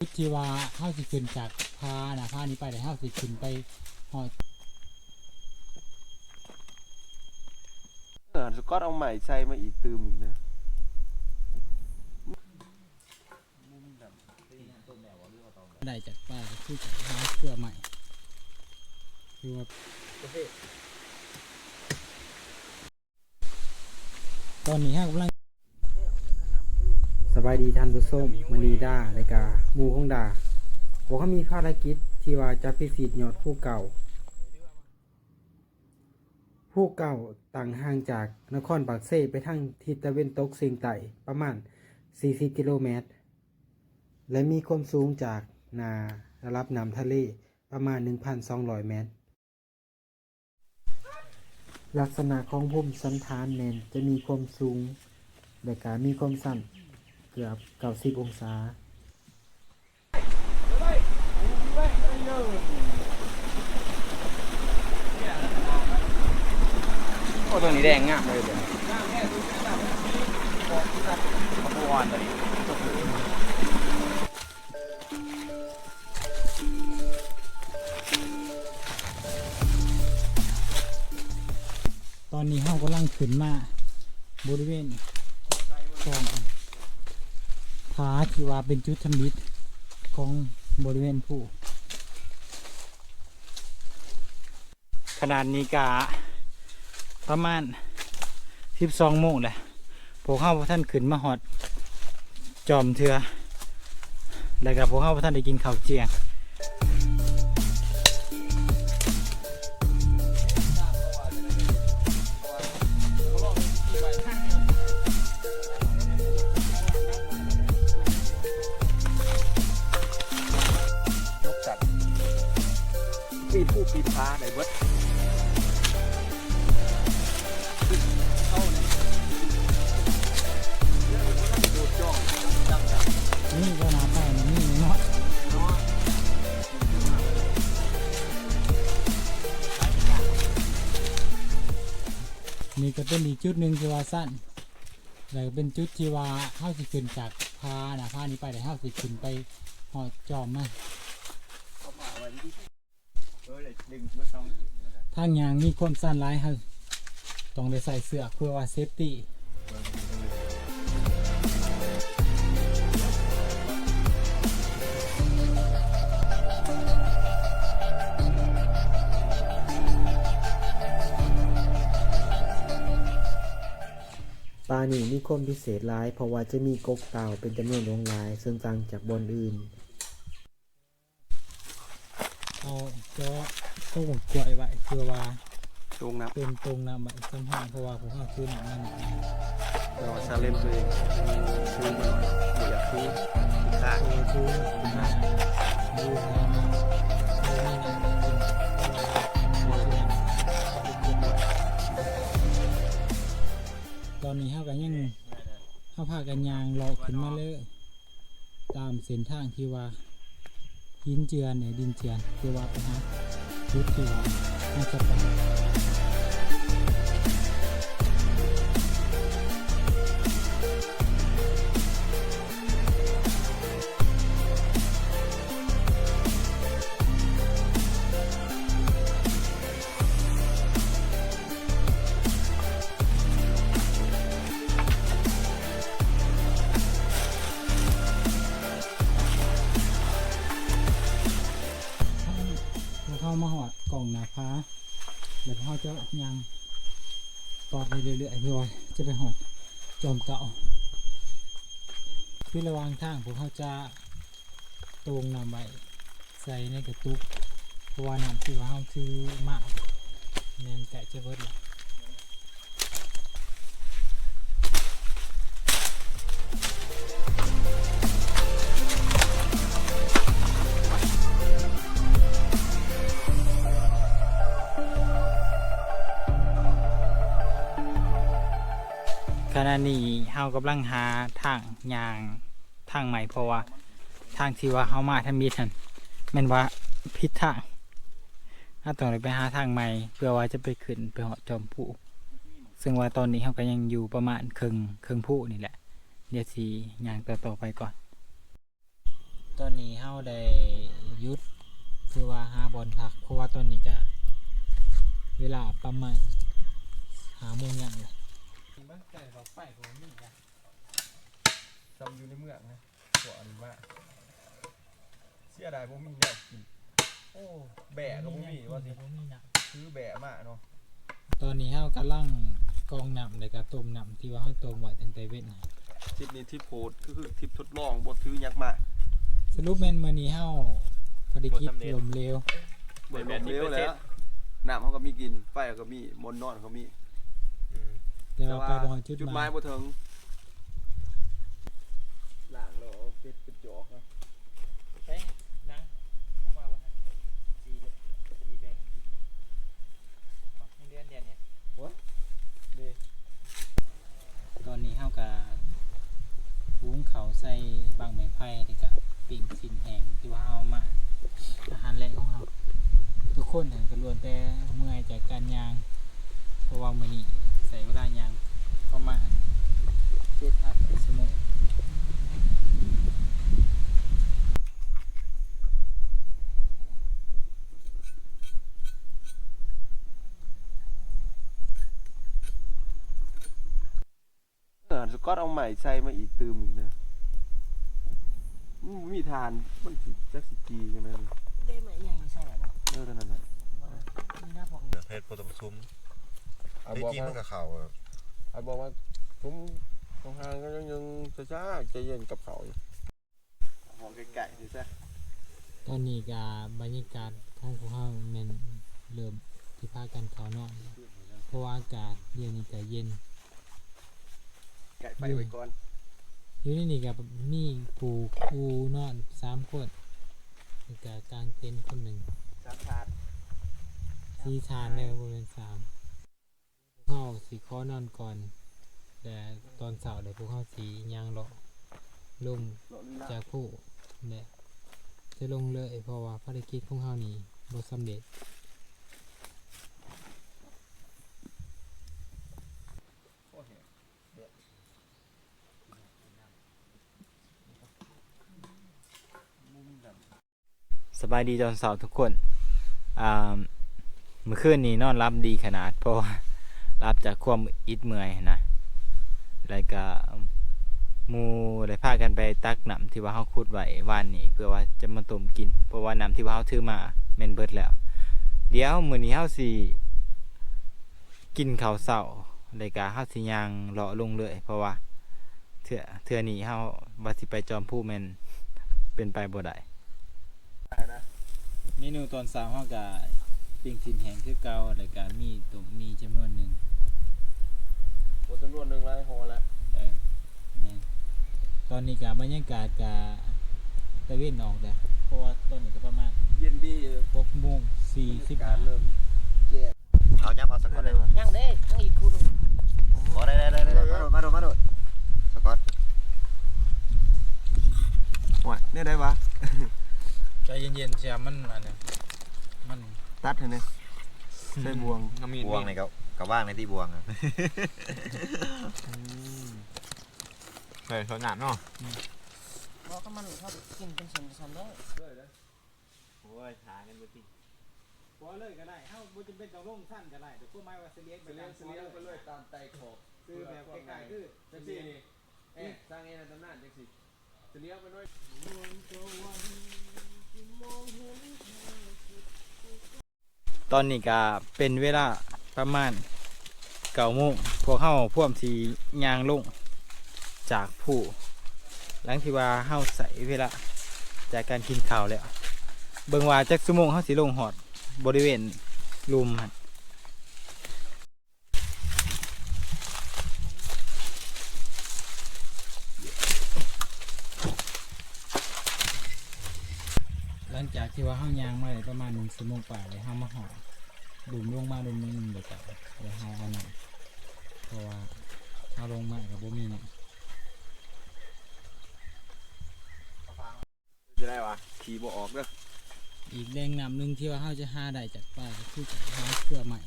ຈຸດທີ່ວ່າເຮົາຊິຂຶ້ນຈາກຜານະ ຜານີ້ໄປ ແລ້ວເຮົາຊິຂຶ້ນໄປຮອດ ເອີ ສະກອດເອົາໄມ້ໃສ່ມາອີກຕື່ມອີກນະ. ໄດ້ຈາກປ່າກໍຄືຈາກຫາເຄືອໄມ້ ຄືວ່າ ຕອນນີ້ເຮົາກຳລັງ ສະບາຍດີທ່ານຜູ້ຊົມ, ມື້ນີ້ດາ ແລະກະໝູ່ຂອງດາ ພວກເຮົາມີພາລະກິດທີ່ວ່າຈະພິຊິດຍອດພູເກົ້າ. ພູເກົ້າຕັ້ງຫ່າງຈາກນະຄອນປາກເຊໄປທາງທິດຕາເວັນຕົກສຽງໃຕ້ປະມານສີ່ສິບກິໂລແມັດ ແລະມີຄວາມສູງຈາກໜ້າລະດັບນ້ຳທະເລປະມານໜຶ່ງພັນສອງຮ້ອຍແມັດ. ລັກສະນະຂອງພູມສັນຖານແມ່ນຈະມີຄວາມສູງ ແລະກະມີຄວາມຊັນເກືອບເກົ້າສິບອົງສາ. ໂອ້ ຕົວນີ້ແດງງາມເລີຍ ບັວອ່ອນຕົວນີ້. ຕອນນີ້ເຮົາກຳລັງຂຶ້ນມາບໍລິເວນຂອງຜາທີ່ວ່າເປັນຈຸດທຳອິດຂອງບໍລິເວນພູ. ຂະນາດນີ້ກະປະມານສິບສອງໂມງແລ້ວ ພວກເຮົາບໍ່ທັນຂຶ້ນມາຮອດຈອມເທື່ອ ແລ້ວກະພວກເຮົາບໍ່ທັນໄດ້ກິນເຂົ້າຈຽງ. ປີນພູປີນຜາໄດ້ເບິດ. ນີ້ກໍໜ້າຕາມັນມີເນາະ. ນີ້ກໍເປັນອີກຈຸດໜຶ່ງທີ່ວ່າຊັນ ແລ້ວກໍເປັນຈຸດທີ່ວ່າເຮົາຊິຂຶ້ນຈາກຜານະ ຜານີ້ໄປ ແລ້ວເຮົາຊິຂຶ້ນໄປຮອດຈອມມັນ. ທາງຍ່າງມີຄວາມຊັນຫຼາຍ ເຮົາຕ້ອງໄດ້ໃສ່ເຊືອກເພື່ອວ່າເຊຟຕີ. ປ່ານີ້ມີຄວາມພິເສດຫຼາຍ ເພາະວ່າຈະມີກົກຕ່າວເປັນຈຳນວນຫຼວງຫຼາຍ ເຊິ່ງຕ່າງຈາກບ່ອນອື່ນ. ເອົາເຈາະໂພງໝາກກ້ວຍໄວ້ ເພື່ອວ່າຕົງນ້ຳ ເປັນຕົງນ້ຳໄວ້ສຳຮອງ ເພາະວ່າພວກເຮົາຖືນ້ຳມາໜ້ອຍ. ແຕ່ວ່າຊາເລັນໂຕເອງ ຄືບໍ່ຢາກຄື ເພາະວ່າຖື ຕອນນີ້ເຮົາກໍຍັງ ເຮົາພາກັນຍ່າງເລາະຂຶ້ນມາເລີຍ ຕາມເສັ້ນທາງທີ່ວ່າຫີນເຈື່ອນ ດິນເຈື່ອນ ເພື່ອວ່າໄປຫາຈຸດທີ່ວ່າເຮົາຈະໄປ. ເຮົາມາຮອດກ້ອງໜ້າຜາ ແລ້ວເຮົາຈະຍ່າງຕໍ່ໄປເລື້ອຍໆ ເພື່ອວ່າຈະໄປຮອດຈອມເກົ່າ. ຄືລະຫວ່າງທາງ ພວກເຮົາຈະ ໂຕ່ງນ້ຳໄວ້ໃສ່ໃນກະຕຸກ ເພາະວ່ານ້ຳທີ່ວ່າເຮົາຖືມາແມ່ນໃກ້ຈະເບິດແລ້ວ. ຂະນະນີ້ເຮົາກຳລັງຫາທາງຍ່າງ ທາງໃໝ່ ເພາະວ່າທາງທີ່ວ່າເຮົາມາທຳອິດຫັ້ນແມ່ນວ່າຜິດທາງ. ເຮົາຕ້ອງໄດ້ໄປຫາທາງໃໝ່ ເພື່ອວ່າຈະໄປຂຶ້ນໄປຮອດຈອມພູ. ເຊິ່ງວ່າຕອນນີ້ເຮົາກໍຍັງຢູ່ປະມານເຄິ່ງ ເຄິ່ງພູນີ້ແຫຼະ. ດຽວຊິຍ່າງຕໍ່ໆໄປກ່ອນ. ຕອນນີ້ເຮົາໄດ້ຢຸດ ຄືວ່າຫາບ່ອນພັກ ເພາະວ່າຕອນນີ້ກະເວລາປະມານຫ້າໂມງແລງແລ້ວ. ສ່ຳຢູ່ໃນເມືອງນະ ພວກອັນມາ ເສຍດາຍບໍ່ມີແນວກິນ. ໂອ້ ແບ້ກໍບໍ່ມີວ່າຊິ ບໍ່ມີນະ ຖືແບ້ມາເນາະ. ຕອນນີ້ເຮົາກຳລັງກອງນ້ຳ ແລ້ວກໍຕົ້ມນ້ຳທີ່ວ່າເຮົາຕົ້ມໄວ້ຕັ້ງແຕ່ເວັນ. ທຣິບນີ້ທຣິບໂຫດ ຄື ຄືທຣິບທົດລອງ ບໍ່ຖືຫຍັງມາ. ສະຫຼຸບແມ່ນມື້ນີ້ເຮົາພາລະກິດລົ້ມເຫຼວ. ບໍ່ແມ່ນລົ້ມເຫຼວແຫຼະ ນ້ຳເຮົາກໍມີກິນ ໄຟເຮົາກໍມີ ບ່ອນນອນເຮົາກໍມີ ອືມ ແຕ່ວ່າ ແຕ່ວ່າໄປບໍ່ຮອດຈຸດໝາຍ ຈຸດໝາຍບໍ່ເຖິງ. ລ້າງແລ້ວເອົາເປັດໄປຈອກເນາະ. ໃສ່ໜັງ ຍັງວ່າບໍ່ທັນ ສີ ສີແດງ ເດືອນແດງເຫັນ. ໂອ້ຍ ເດ້. ຕອນນີ້ເຮົາກະຫຸງເຂົ້າໃສ່ບັ້ງໄມ້ໄຜ່ ແລ້ວກະປີ້ງຊີ້ນແຫ້ງທີ່ວ່າເຮົາເອົາມາ ອາຫານແລງຂອງເຮົາ. ທຸກຄົນຫັ້ນກະລ້ວນແຕ່ເມື່ອຍຈາກການຍ່າງ ເພາະວ່າມື້ນີ້ໃຊ້ເວລາຍ່າງປະມານເຈັດຫາແປດຊົ່ວໂມງ. ເອີ ສະກອດເອົາໄມ້ໃສ່ມາອີກຕື່ມອີກນະ. ມັນມີຖ່ານ ມັນຊິ ຈັກຊິຈີ່ຈັ່ງໃດ. ໄດ້ໄມ້ໃຫຍ່ໃສ່ແລ້ວເນາະ. ເອີ ຕົວນັ້ນແຫຼະ ມີໜ້າພວກນີ້ ເຮັດບໍ່ຕ້ອງປະຊຸມ. ທີ່ຈິງມັນກໍເຂົ້າ ອາດບອກວ່າຊຸມຂອງຫ່າງກໍຍັງຊ້າໆ ໃຈເຢັນກັບເຂົາຢູ່. ຫ້ອງໃກ້ໆ ຊິຊະ. ຕອນນີ້ກະບັນຍາກາດຂອງພວກເຮົາແມ່ນເລີ່ມທີ່ພາກັນເຂົ້ານອນ ເພາະວ່າອາກາດດຽວນີ້ກະເຢັນ. ໃກ້ໄຟໄວ້ກ່ອນ. ຢູ່ໃນນີ້ກະມີຜູ້ຄູ່ນອນສາມຄົນ ແລ້ວກະກາງເຕັນຄົນໜຶ່ງ. ສາມທ່ານ. ສີ່ທ່ານເດີ ບໍ່ແມ່ນສາມ. ພວກເຮົາຊິຂໍນອນກ່ອນ ແລະ ຕອນເຊົ້າແລ້ວພວກເຮົາຊິຍ່າງເລາະລົງຈາກພູ ແລະ ຈະລົງເລີຍ ເພາະວ່າພາລະກິດຂອງເຮົານີ້ບໍ່ສຳເລັດ. ສະບາຍດີຕອນເຊົ້າທຸກຄົນ. ອ່າ ມື້ຄືນນີ້ນອນຫຼັບດີຂະໜາດ ເພາະວ່າຫຼັບຈາກຄວາມອິດເມື່ອຍຫັ້ນນະ ແລ້ວກະໝູ່ໄດ້ພາກັນໄປຕັກນ້ຳທີ່ວ່າເຮົາຂຸດໄວ້ວານນີ້ ເພື່ອວ່າຈະມາຕົ້ມກິນ ເພາະວ່ານ້ຳທີ່ວ່າເຮົາຖືມາແມ່ນເບິດແລ້ວ. ດຽວມື້ນີ້ເຮົາຊິ ກິນເຂົ້າເຊົ້າ ແລ້ວກະເຮົາຊິຍ່າງເລາະລົງເລີຍ ເພາະວ່າເທື່ອ ເທື່ອນີ້ເຮົາວ່າຊິໄປຈອມພູແມ່ນເປັນໄປບໍ່ໄດ້. ເມນູຕອນເຊົ້າເຮົາກະປີ້ງຊີ້ນແຫ້ງຄືເກົ່າ ແລ້ວກະມີຕົ້ມໝີ່ຈຳນວນໜຶ່ງ. ໂອ້ ຈຳນວນໜຶ່ງຫຼາຍຫໍ່ແລ້ວ. ເອີ ແມ່ນ. ຕອນນີ້ກະບັນຍາກາດກະຕາເວັນອອກແລ້ວ ເພາະວ່າຕອນນີ້ກະປະມານເຢັນດີ ຫົກໂມງສີ່ສິບຫ້າ ເລີ່ມແຈ້ງ. ເອົາ ຍັບເອົາສະກອດເດ້. ຍັງເດ້ ຍັງອີກຄູ່ໜຶ່ງ. ໂອ້ ໄດ້ໆໆ ມາໂດດ ມາໂດດ ມາໂດດ ສະກອດ. ໂອ້ຍ ແນວໃດວະ? ໃຈເຢັນໆ ສຽມ ມັນອັນນັ້ນ ມັນຕັດໃຫ້ແດ່ ໃສ່ບ່ວງ. ບ່ວງນີ້ກະ ກະວາງໃນທີ່ບ່ວງ. ອືມ ໃສ່ໂຊນນ້ຳເນາະ. ອືມ ບໍ່ ກໍມັນ ເຮົາກິນເປັນສ່ວນ ສ່ວນເດີ. ໂອ້ຍ ຫາກັນບໍ່ຕິດ. ບໍ່ເລີຍກໍໄດ້ ເຮົາບໍ່ຈຳເປັນຕ້ອງລົງຊັ້ນກໍໄດ້ ແຕ່ຄວາມໝາຍວ່າສະຫຼຽງໄປ ສະຫຼຽງ ຕາມ ສະຫຼຽງໄປເລີຍຕາມໄຕ່ຂອບ ຄືແບບໃກ້ໆ ຄືຈັ່ງຊີ້ນີ້. ເອ ສ້າງເອນຕຳນານຈັ່ງຊີ້ ສະຫຼຽງໄປໜ້ອຍ. ຕອນນີ້ກໍເປັນເວລາປະມານເກົ້າໂມງ ພວກເຮົາພວມຊິຍ່າງລົງຈາກພູ ຫຼັງທີ່ວ່າເຮົາໃຊ້ເວລາຈາກການກິນເຂົ້າແລ້ວ ເບິ່ງວ່າຈັກຊົ່ວໂມງເຮົາຊິລົງຮອດບໍລິເວນລຸ່ມຫັ້ນ. ຫຼັງຈາກທີ່ວ່າເຮົາຍ່າງມາໄດ້ປະມານໜຶ່ງຊົ່ວໂມງປາຍ ແລ້ວເຮົາມາຮອດ ດຸ່ມລົງມາດຸ່ມໜຶ່ງ ແລ້ວກະ ແລ້ວເຮົາເອົານ້ຳ ເພາະວ່າເຮົາລົງມາກໍບໍ່ມີນ້ຳ. ຈະໄດ້ວະ ຂີ່ບໍ່ອອກເດີ. ອີກແຫຼ່ງນ້ຳໜຶ່ງທີ່ວ່າເຮົາຈະຫາໄດ້ຈາກປ່າກໍຄືຈາກຫາເຄືອໄມ້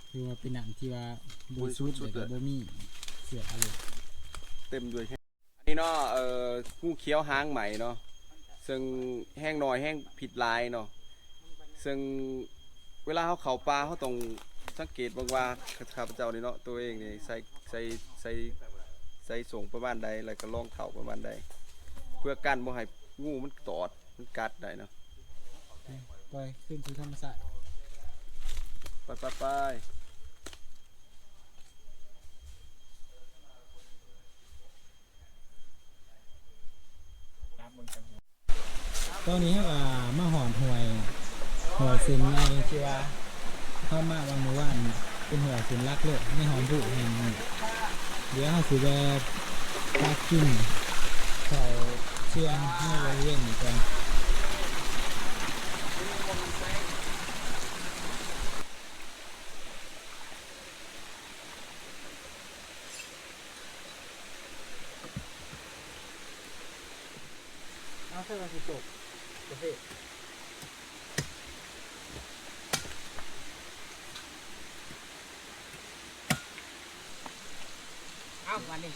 ຄືວ່າເປັນນ້ຳທີ່ວ່າບໍລິສຸດ ແລ້ວກໍບໍ່ມີເຊື້ອໂລກ ເຕັມດ້ວຍ. ອັນນີ້ ເນາະ ເອີ ງູຂຽວຫາງໄໝເນາະ ເຊິ່ງແຮງໜ້ອຍແຮງພິດຫຼາຍເນາະ ເຊິ່ງເວລາເຮົາເຂົ້າປ່າ ເຮົາຕ້ອງສັງເກດເບິ່ງວ່າ ຂ້າພະເຈົ້ານີ້ເນາະ ໂຕເອງນີ້ໃສ່ ໃສ່ ໃສ່ ໃສ່ສົ້ງປະມານໃດ ແລ້ວກໍລອງເທົ້າປະມານໃດ ເພື່ອກັນບໍ່ໃຫ້ງູມັນຕອດ ມັນກັດໄດ້ເນາະ. ໄປ ປ່ອຍຄືນສູ່ທຳມະຊາດ ໄປ ໄປ ໄປ. ຕອນນີ້ເຮົາກໍມາຮອດຫ້ວຍ ຫ້ວຍເສັ້ນໃຫຍ່ທີ່ວ່າເຮົາມາຫວ່າງມື້ວານນີ້ ເປັນຫ້ວຍເສັ້ນຫຼັກເລີຍໃນຮ່ອມພູແຫ່ງນີ້. ດຽວເຮົາຊິແວ່ພັກກິນເຂົ້າທ່ຽງໃນບໍລິເວນນີ້ກ່ອນ. ເອົາ ໃສ່ວ່າຊິຕົກ ໂອເຄ. ເອົາ ບາດນີ້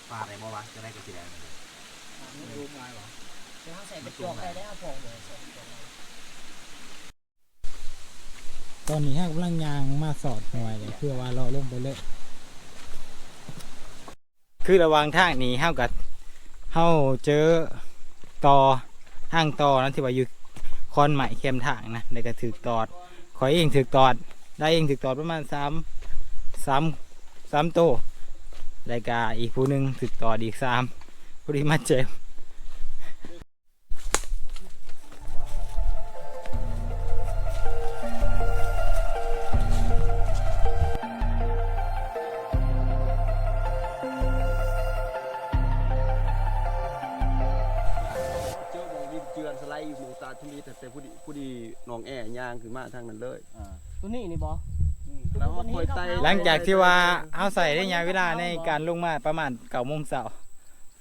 ປາດໄດ້ບໍ່ວະ? ຈະໄດ້ກໍຊິໄດ້ ມັນສູງຫຼາຍບໍ່? ແຕ່ເຮົາໃສ່ກະຈອກໄດ້ແລ້ວ ເຮົາພໍເລີຍໃສ່ກະຈອກໄດ້. ຕອນນີ້ເຮົາກຳລັງຍ່າງມາສອດຫ້ວຍ ເພື່ອວ່າເລາະລົງໄປເລີຍ. ຄືລະຫວ່າງທາງນີ້ເຮົາກໍ ເຮົາເຈີຕໍ່ ທາງຕໍ່ນະ ທີ່ວ່າຢູ່ຄອນໄມ້ແຄມທາງນະ ແລ້ວກໍຖືກຕອດ. ຂ້ອຍເອງຖືກຕອດ ໄດ້ເອງຖືກຕອດປະມານສາມ ສາມ ສາມໂຕ ແລ້ວກໍອີກຜູ້ໜຶ່ງຖືກຕອດອີກສາມ ພໍດີມາເຈັບ. ເຈີບໍ່ ວິນເຈື່ອນສະໄລຢູ່ໝ່ອງຕາດທຳອິດ ແຕ່ຜູ້ດີ ຜູ້ດີນ້ອງແອຍ່າງຂຶ້ນມາທາງນັ້ນເລີຍ. ອ່າ ຕົວນີ້ນີ້ບໍ່? ອືມ ແລ້ວເຮົາຄ່ອຍໄຕ່ ຫຼັງຈາກທີ່ວ່າເຮົາໃຊ້ໄລຍະເວລາໃນການລົງມາປະມານເກົ້າໂມງເຊົ້າ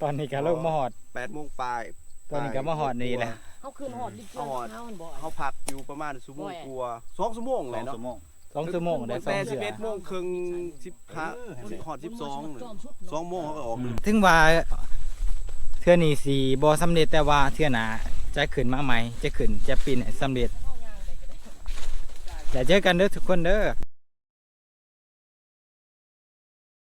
ຕອນນີ້ກໍລົງມາຮອດແປດໂມງປາຍ ຕອນນີ້ກໍມາຮອດນີ້ແຫຼະ. ເຮົາຂຶ້ນຮອດລິດເກືອ ເຮົາຮອດ ເຮົາຫັ້ນບໍ່ ເຮົາພັກຢູ່ປະມານຊົ່ວໂມງກວ່າ ສອງຊົ່ວໂມງແຫຼະເນາະ ສອງຊົ່ວໂມງ ສອງຊົ່ວໂມງໄດ້ ແຕ່ສິບເອັດໂມງເຄິ່ງ ສິບຫ້າ ຮອດສິບສອງ ສອງໂມງເຮົາກໍອອກ. ເຖິງວ່າເທື່ອນີ້ຊິບໍ່ສຳເລັດ ແຕ່ວ່າເທື່ອໜ້າຈະຂຶ້ນມາໃໝ່ ຈະຂຶ້ນ ຈະປີນໃຫ້ສຳເລັດ. ແລ້ວເຈີກັນເດີທຸກຄົນເດີ.